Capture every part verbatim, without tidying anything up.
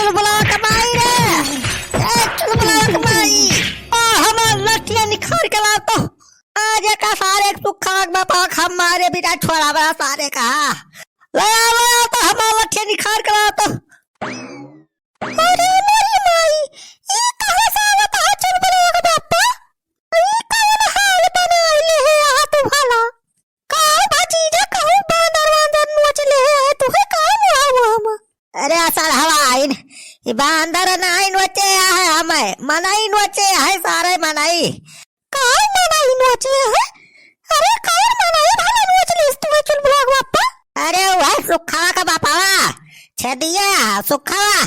चुलबुलावा के माई रे, ए चुलबुलावा के माई, आ हमार लठिया निखार के ला तो। आज एका सारे एक सुखा के बापा हम मारे बिना छोड़ा बड़ा सारे का। ले आ, ले आ तो हमार लठिया निखार के ला तो। अरे मेरी माई, ई कहाँ से आवत है चुलबुलावा के बापा? ई कौन हाल बनाइले है यहाँ तू भला? का भतीजा कहूँ बांदर वांदर नोच ले है, तू है का मुहावा हम? अरे असर हवा आइन, ई बांदर नाई नोचे है हमें, मनई नोचे है सारे मनई। का मनई नोचे है? अरे कौन मनई भला नोच लेस तू है चुलबुलावा के बापा? अरे वह सुखावा का बापावा, छेदिया, सुखावा,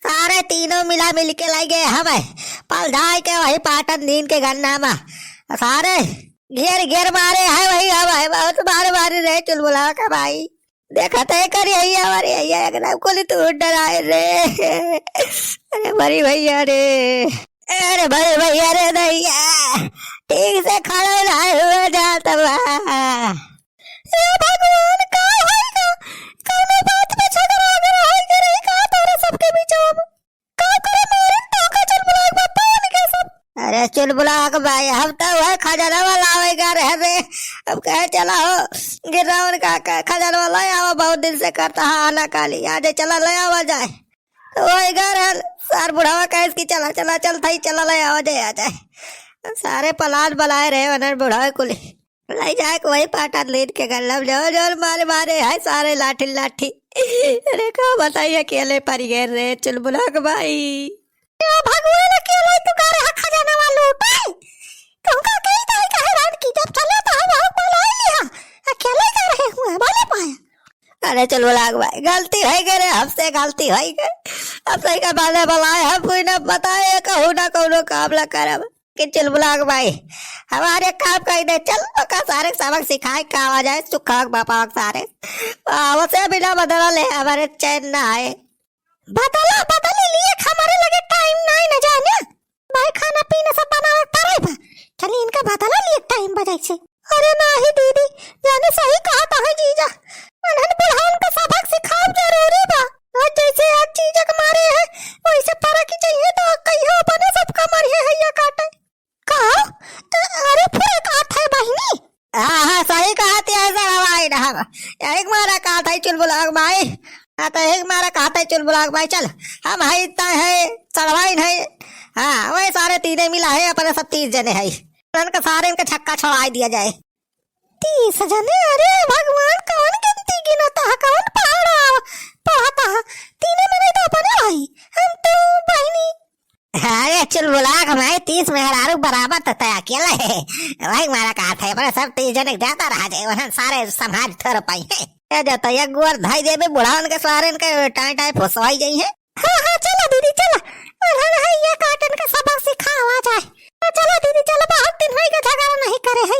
सारे तीनों मिला मिल के लाई गए हमें, पल जाए के वही पाटन दीन के गन्ना मा, सारे घेर घेर मारे है वही हमें, बहुत मारे मारे रहे चुलबुलावा का भाई। देखत है करी है हमारे, है एकदम कुल तू डराए रे। अरे बड़ी भैया रे, अरे बड़ी भैया रे दैया, ठीक से खड़ा ना हुआ जात बा। हे भगवान, का होई गा? कौनो बात पे झगड़ा अगर होई के रही का तोरे सबके बीचवा में? का करे मारिन तो का चुलबुलावा के बापा उनके सब? अरे चुलबुलावा के भाई, हम तो वह खजाना वाला आवे गा रहे बे। अब कहे चला हो, गिर्रावन का, का खजाना वाला आवा, बहुत दिन से करता है आना काली। आज चला ले आवा जाए। तो वही गा रहल, सार बुढ़ावा कहे कि चला, चला, चल थाई, चला ले आवा जाए, आ जाए। सारे पलान बनाए रहे वनन बुढ़ावे कुली। लई जाए के वही पाटा लीन के गल्ला में जोर जोर मारे मारे है सारे लाठी लाठी। अरे का बताई अकेले परि गए रे चुलबुलावा के भाई। ए भगवान अकेले तू का रहा खजाना वाला लूटे? तुमका कही ताई कहे रात की जब चले तो हम बहुत बोला ही लिया। अकेले का रहे हुए बोले पाया। अरे चुलबुलावा के भाई गलती होई गई रे, हमसे गलती होई गई। अब सही का बाने बुलाए हम कोई ना बताए कहूँ ना कौनो काम ना करब। कि चुलबुलावा के भाई, हमारे काम कही दे, चल, ओका सारे सबक सिखाए का आवा जाए, सुखा के बापा के सारे। आ, वसे बिना बदला ले, हमारे चैन ना आए। बदला, बदली लिए, हमारे लगे टाइम नहीं न जाने। भाई, खाना पीना सब बनावे पड़े बा। चलिए, इनका बदला लिए टाइम बजाई से। अरे नाही दीदी, जाने सही कहा तो है जीजा। अनहन बुढ़ावन का सबक सिखाब जरूरी बा। आज जैसे आज जीजा के मारे है, वैसे परक ही चाहिए तो कहियो अपने सबका मारिए है या काटे। का? अ-, अरे, पूरा का था बहिनी? हाँ, हाँ, सही कहत है, ऐसा हवाई ना हम। यही मारा कहत है चुलबुलावा के भाई। हाँ, तो यही मारा कहत है चुलबुलावा के भाई, चल, हम है इतना है, सड़वाइन है। हाँ, वही सारे तीने मिला है, अपने सब तीस जने है। उनका सारे इनका छक्का छोड़ाई दिया जाए। तीस जने? अरे भगवान, कौन गिनती गिनता है, कौन पहाड़ा पढ़ता है? तीने मने तो अपने भाई, हम तो बहिनी। अरे चुलबुलावा के माई, तीस मेहरारू बराबर तो तय अकेले है। वही मारा कहा था, अपने सब तीस जने के ज्यादा रहा जाए, वरना सारे संभाल थोड़ पाई है। ये जाता एक गोर धाई देबे बुढ़ावन के सारे इनके टाई टाई फुसवाई जाई है। हाँ, हाँ, चला दीदी, चला। अरे, अरे, ये काटन का सबक सिखावा जाए। हाँ, चला दीदी, चला, बहुत दिन होई गए झगड़ा नहीं करे है।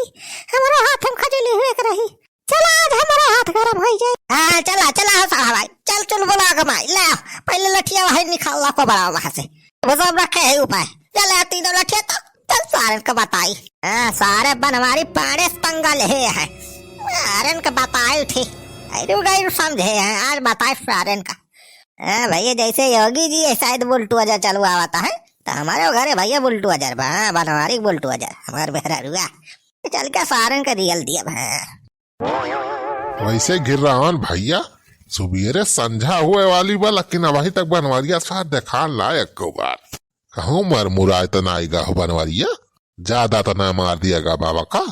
हमरो हाथ हम खजली हुए के रही। चला, आज हमरो हाथ गरम होई जाए। हाँ, चला, चला, हो साहब भाई। चल, चुलबुलावा के माई, ले आ। पहले लठिया वही निकाल ला को बड़ा वहाँ से। वो सब रखे है ऊपर। चल, आ तीनों लठिया तो, चल, सारन का बताई। हाँ, सारे बनवारी पाड़े से पंगा ले है। सारन का बताई उठी। अरे, गई समझे हैं, आज बताए सारन का। हाँ भैया, जैसे योगी जी है, शायद बुलटू अजर चलवावता है, तो हमारे घरे भैया बुलटू अजर बा, हाँ, बनवारी बुलटू अजर, हमार मेहररुआ। चल के सारन के रियल दिया बा। वैसे गिर्रावन भैया, सुबेरे संझा हुए वाली बा, लेकिन अबही तक बनवरिया साथ देखा ना एको बार। कहूँ मर मुराय तो ना आइगा हो बनवरिया, ज्यादा तो ना मार दिया गा बाबा का।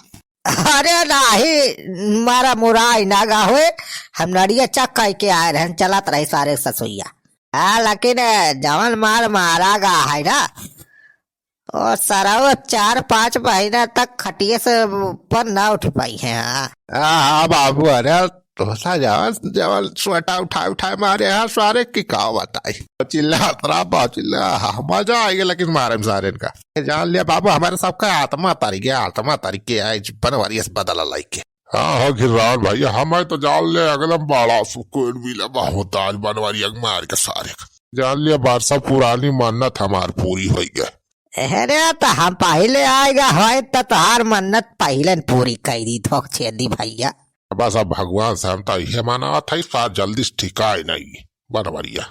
अरे नाही, मारा मुराई ना गा होए, हम नड़िया चक्का के आए रहन, चलत रही सारे ससुइया। हाँ, लेकिन जवन मार मारा गा है ना, ओ सरवा चार पाँच महीना तक खटिए से ऊपर ना उठ पाई है। हाँ, हाँ, हाँ, बाबू, अरे, तोसा जवन, जवन सोटा उठाए, उठाए मारे, हाँ, सारे की का बताई। चिल्ला, अतरा बा, चिल्ला, हाँ, मजा आ गया, लेकिन मारे में सारे का। जान लिया बाबू, हमारे सबका आत्मा तारी गया, आत्मा तारी के आए, बनवारी से बदला लाई के। हाँ, हाँ, गिर्रावन भैया, हमें तो जान ले, एकदम बड़ा सुकून मिला, बहुत आज बनवारी अग मार के सारे का। जान लिया, बार सब पुरानी मन्नत हमार पूरी होई गए। अरे, तो हम पहिले आए गा होए, तो तोहार मन्नत पहिले न पूरी कई दी थोक छेदी भैया। बस अब भगवान से हम तो इहे मनावत है, साथ जल्दी से ठिकाए नहीं बनवरिया।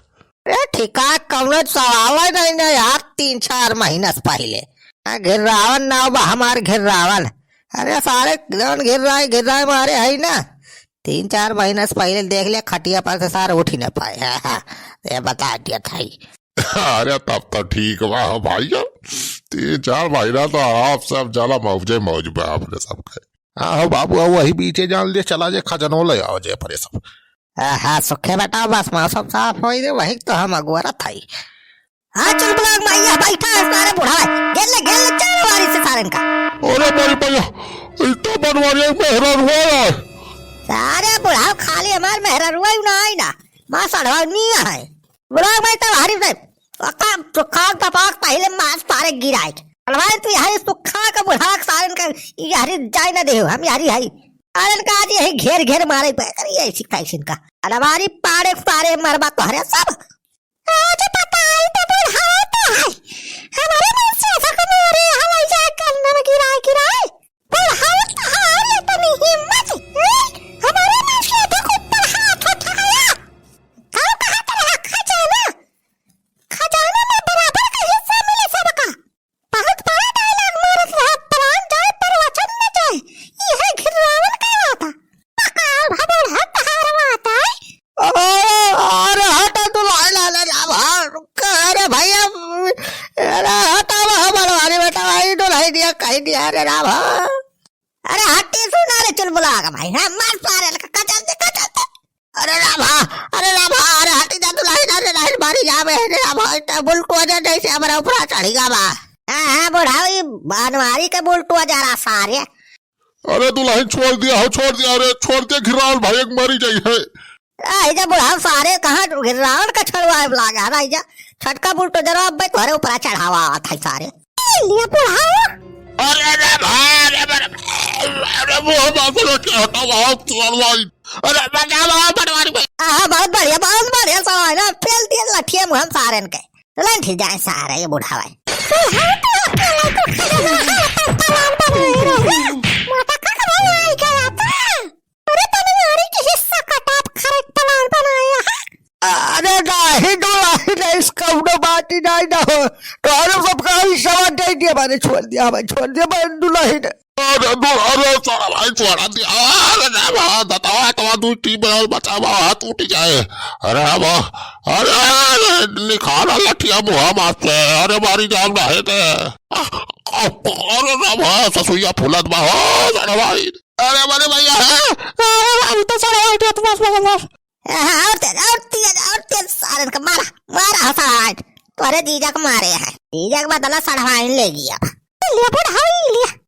अरे ठिका कौनो सवाल ही नहीं ना यार, तीन चार महीना से पहिले। हाँ, घिर्रावन नाव बा हमार, घिर्रावन। अरे सारे जौन घिर्राए, घिर्राए मारे है ना, तीन चार महीना से पहिले देख ले, खटिया पर से सारे उठ ही ना पाए। हाँ, हाँ, ये बता दिया था ही। अरे तब तो ठीक बा हो भैया, तीन चार महीना तो आराम से अब जला मौजे मौज बा अपने सबके। हाँ हो बाबू, अब वही बीचे जान ले चला जे खजनो ले आओ जे अपने सब। हाँ, हाँ, सुखे बेटा, बस मौसम साफ होई दे, वही तो हम अगुआरत हई। हाँ, चुलबुलाग माइया बैठा है सारे बुढ़ाए, गेल ले, गेल ले, चल बारी से सारन का। अरे बड़ी भैया, इतना बनवारी एक मेहरारू है। सारे बुढ़ाओ खाली हमार मेहरारू ही ना आई ना, माँ सढ़वा नहीं है। बुलाग भाई तो हरी से, अक्का तो खान तपाक पहिले मास पारे गिराए। अलवारी तू यही सुखा का बुढ़ाक सारन का यही जाए ना देहो, हम यही है। सारन का आज यही घेर घेर मारे पे करिए ऐसी तैसी का। अलवारी पाड़े पारे मरबा तोहरे सब। आज बताई तो बुढ़ाओ तो है। हमारे मन से ऐसा को मारे हवाई जहाज करना में गिराए गिराए। बुढ़ाओ तो है, ये तो नहीं हिम्मत। हैं? हमारे मन से तो ऊपर हाथ उठा गया। गाँव कहाँ पर है खजाना? खजाना में बराबर का हिस्सा मिले सबका। बहुत बड़ा डायलॉग मारत रहा, प्राण जाए पर वचन न जाए। ई है घिररावन का वादा। पकाल भबड़ हत हारवाता। अरे, अरे हटा दुल्हन, अरे राम, अरे भैया, अरे हटा वह बलवारी बेटा, भाई दुल्हन दिया, कहीं दिया, अरे राम। अरे हटी सुना रे चुलबुला का भाई, हाँ, मार सारे लगा, कचल दे, कचल दे। अरे रामा, अरे रामा, अरे हटी जा दुल्हन, अरे राहिल मारी जावे, अरे रामा, इतना बुलटो जा जैसे हमारा ऊपर चढ़ी गा बा। हाँ, हाँ, बुढ़ाऊ, ई बनवारी के बुलटो जा रहा सारे। अरे दुल्हन छोड़ दिया हो, छोड़ दिया, अरे छोड़ दे, घिराल भाई एक मरी जाई है। आई जा बुढ़ाऊ सारे, कहाँ घिराल का छड़वा लागा, आई जा, छटका बुलटो जरा अब तोहरे ऊपर चढ़ावा आवत है सारे। ए, लिया बुढ़ाऊ। अरे रे भाई, अरे, अरे, अरे, वो हम आपको क्या हटाओ, आप तो अलवाई। अरे, बचाओ, आप पटवारी भाई। आहा, बहुत बढ़िया, बहुत बढ़िया सवाल है। फेल दिए लठिया मुहम सारन के। लंठी जाए सारे ये बुढ़ावा। बुढ़ाऊ तो अकेला तो खड़ा रहा, अपन पलान बनाए रहे। मोटा का खड़ा नहीं गया था। अरे, तनी नारी के हिस्सा कटाप खरीद पलान बनाया है। अरे, नाही दुल्हन, नहीं, इसका उन्हें बात ही नहीं ना हो। तो अरे, सबका हिस्सा दे दिया, मैंने छोड़ दिया, मैं छोड़ दिया, मैं दुल्हन। अरे, दु-, अरे, साला भाई, छोड़ा दिया। अरे, रे, बा, दतावा, तवा, दू टीम बनाओ, बचावा, हाथ उठी जाए। अरे, बा, अरे, अरे, निखारा लठिया मुहा मारते। अरे, मारी जाम ना है ते। अरे, रे, बा, ससुइया फूलत बा, हो, साला भाई। अरे, बड़े भैया, अरे, हम तो साला भाई, बस, बस, बस। हाँ, और तेज, और तेज, और तेज सारन का मारा, मारा हो सड़वाइन। तोरे जीजा के मारे है। जीजा के बदला सड़वाइन ले गया। ले बुढ़ाई ले।